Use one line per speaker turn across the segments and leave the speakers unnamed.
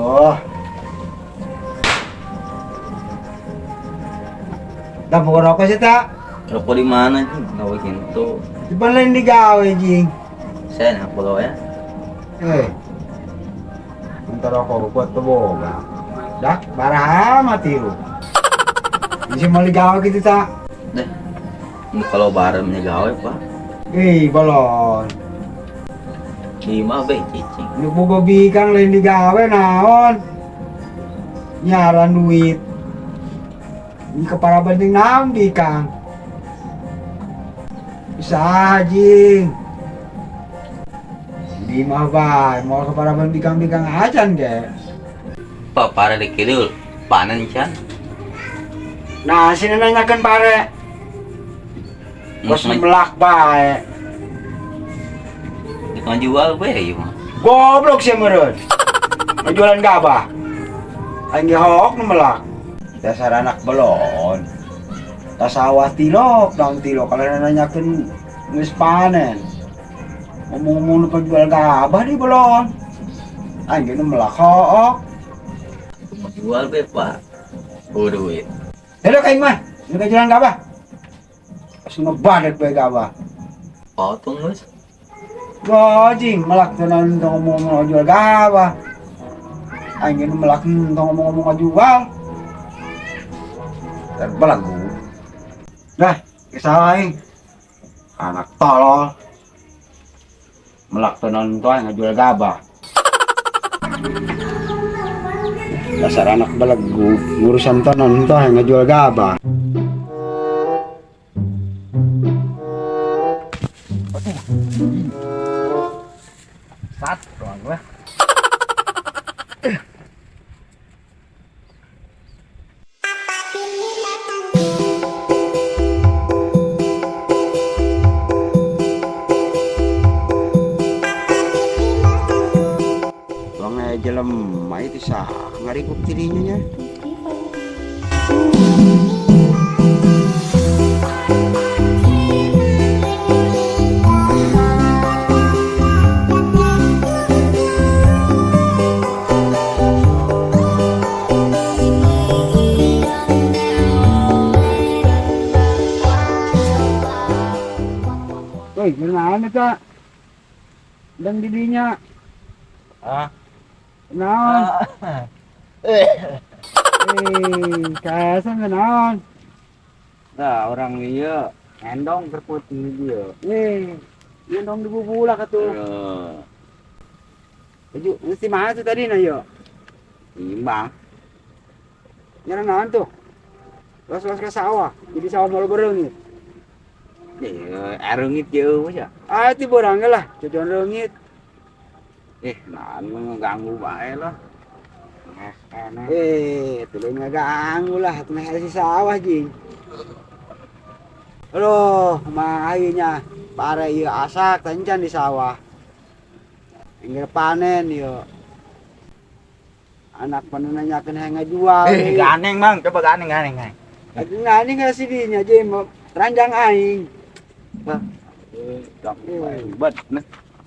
Aduh. Dah mau rokok sih tak?
Rokok di mana, Jing? Gawe gitu.
Di lain digawe, Jing.
Saya nak gawe ya.
Eh. Minta rokok buat boga. Dah, barah amat itu. Bisa mau digawe gitu tak?
Deh. Kalau bareng gawe, Pak.
Eh, bolon.
Lima be cicing.
Nu bogo bikang lain digawe naon. Nyaran duit. Ini kepala banding naon bikang. Bisa jing. Di mah bae, mau kepala banding bikang-bikang acan ge.
Pak pare di kidul panen can.
Nah, sini nanyakan pare. Bos melak bae.
Bukan jual be ieu mah.
Goblok sih meureun. Jualan gabah. Aing ge hook nu melak. Dasar anak belon. Tas sawah tilok, daun tilok kalau nanyakeun geus panen. Ngomong-ngomong nu jual gabah di belon. Aing ge nu melak hook.
Jual be, Pak. Oh duit.
Heuh aing mah, nu jualan gabah. Pas ngebadet bae gabah.
Potong geus.
Gojing melak tenan ngomong-ngomong jual gabah. Aing ge melak ngomong-ngomong jual. Terbelagu. Dah, kesal aing. Anak tolol. Melak tenan tuh aing ngajual gabah. Dasar anak belegu, ngurusan tenan tuh aing ngajual gabah.
Sat, doang lah.
Tuang jelema itu sah ngarikup tirinya nya. Woi, gimana kak? Dan didinya.
Ah.
Naon? Kasan naon?
Nah, orang iya endong berputih dia.
Endong dibubulak atuh. Baju mesti mana tuh tadi na yo?
Imbang.
Nyarang naon tuh? Los-los ke sawah. Jadi sawah malu bereungit.
Reungit jauh ya.
Ah, itu borang lah, jojon reungit.
Nah, ngeganggu bae lah.
Itu lain ngeganggu lah, itu mah si sawah jing. Aduh, mahainya pare ieu asak tancan di sawah. Inggir panen ieu. Anak panenanyakeun hayang ngajual.
Ganeng, Mang, coba ganeng ganeng.
Aduh, nah ini nggak sih dinya jing, ranjang aing.
Wah. Bet.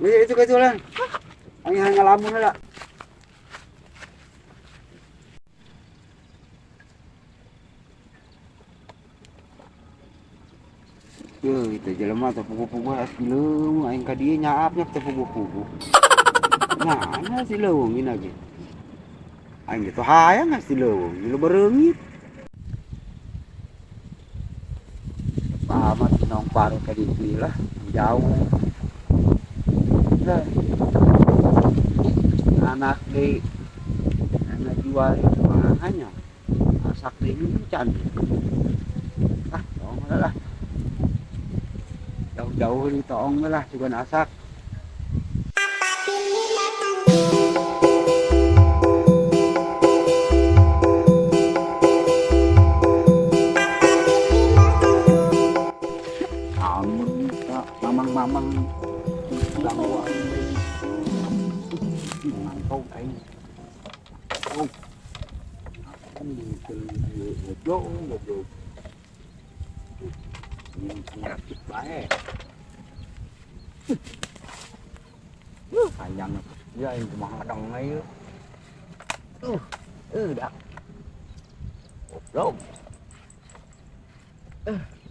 Itu ketulan. Aing hayang ngalamun lah. Yuh, itu jelema teh pugu-pugu asli leuweung aing ka dieu nyaapnya teh pugu-pugu. Nah, si leuweung ini lagi. Aing gitu hayang asli leuweung, lu bereungit. Amat nong pare ka dieu lah, jauh. Lah. Anak di anak jual itu hanya asak deui can. Ah, tong lah. Jauh-jauh di toong lah juga asak.
Amun mamang-mamang gangguan. Mantau aing. Oh. Goblok, goblok. Sakit bae. Panjang ya ini kumaha ngadang ieu. Udah. Goblok.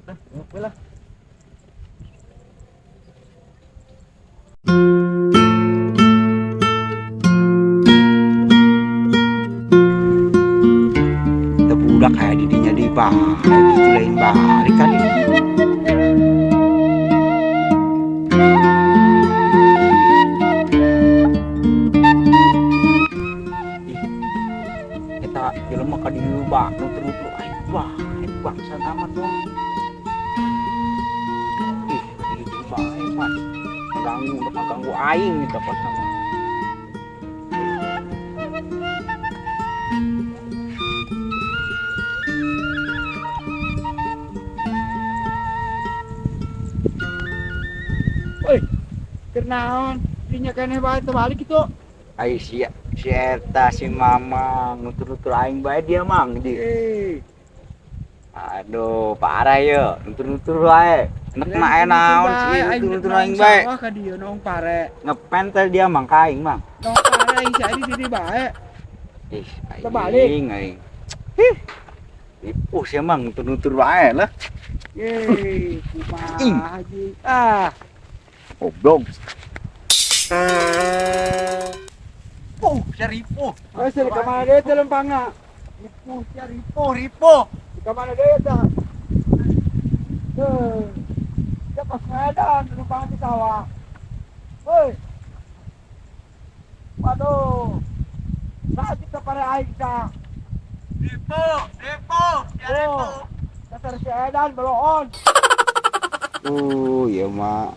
Lah, ngopi lah.
Teu budak aya di dinya deui bae gitu lain balik kan.
Eta jelema ka dieu ba, nutur-nutur aing bae, bangsat amat dong. Ih, itu bae mah. Ganggu, udah ganggu aing gitu pas sama.
Oi, keur naon? Dinya keneh bae teu balik kitu.
Ai si si eta si Mamang nutur-nutur aing bae dia mang di.
Eh,
Aduh, parah ye, nutur-nutur wae. Enek mah aya naon sih nutur-nutur aing bae.
Sawah ka dieu noong pare.
Ngepen teh dia mang ka aing mang.
Noong pare aing si Adi di dieu bae.
Ih,
Terbalik.
aing aing. Ih. Ripuh sih mang nutur-nutur wae lah.
Yeay, kumaha haji. Ah,
Goblok. Oh, si ripuh.
oh, sih ka mana deui teh lempangna?
Ripuh, si ripuh, ripuh.
Ka mana deui tah? Heuh. Ya pas medan lempang di sawah. Woi. Waduh. Lagi ka pare aing tah.
Ripuh, ripuh, si
Oh. Dasar si Edan beloon.
Iya mah.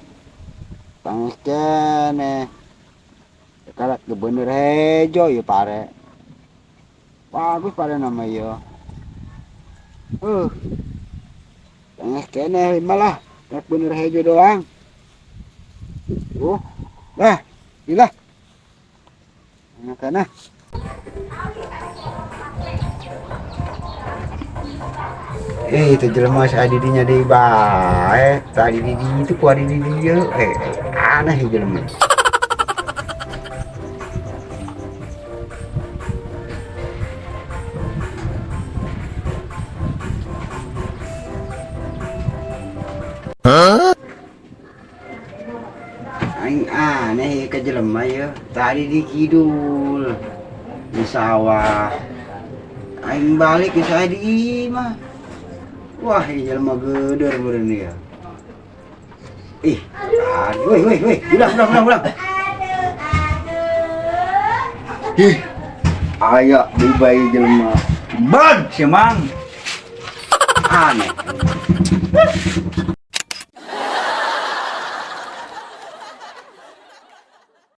Tangis keneh. Kalak bener hejo ya pare. Bagus pare nama ya. Tangis keneh malah. Kalak bener hejo doang. Dah, gila. Keneh. Itu jelema si Adi dinya deui bae. Tadi di dieu ku Adi di dieu. Aneh ieu jelema. Aing aneh ieu ka jelema ieu. Tadi di kidul di sawah. Aing balik ke saya di imah. Wah, ini jelema geder meureun ieu. Ih, aduh, woi, woi, woi, ulang, ulang, ulang, ulang. Ih, aya deui bae jelema.
Bag si Mang.
Aneh.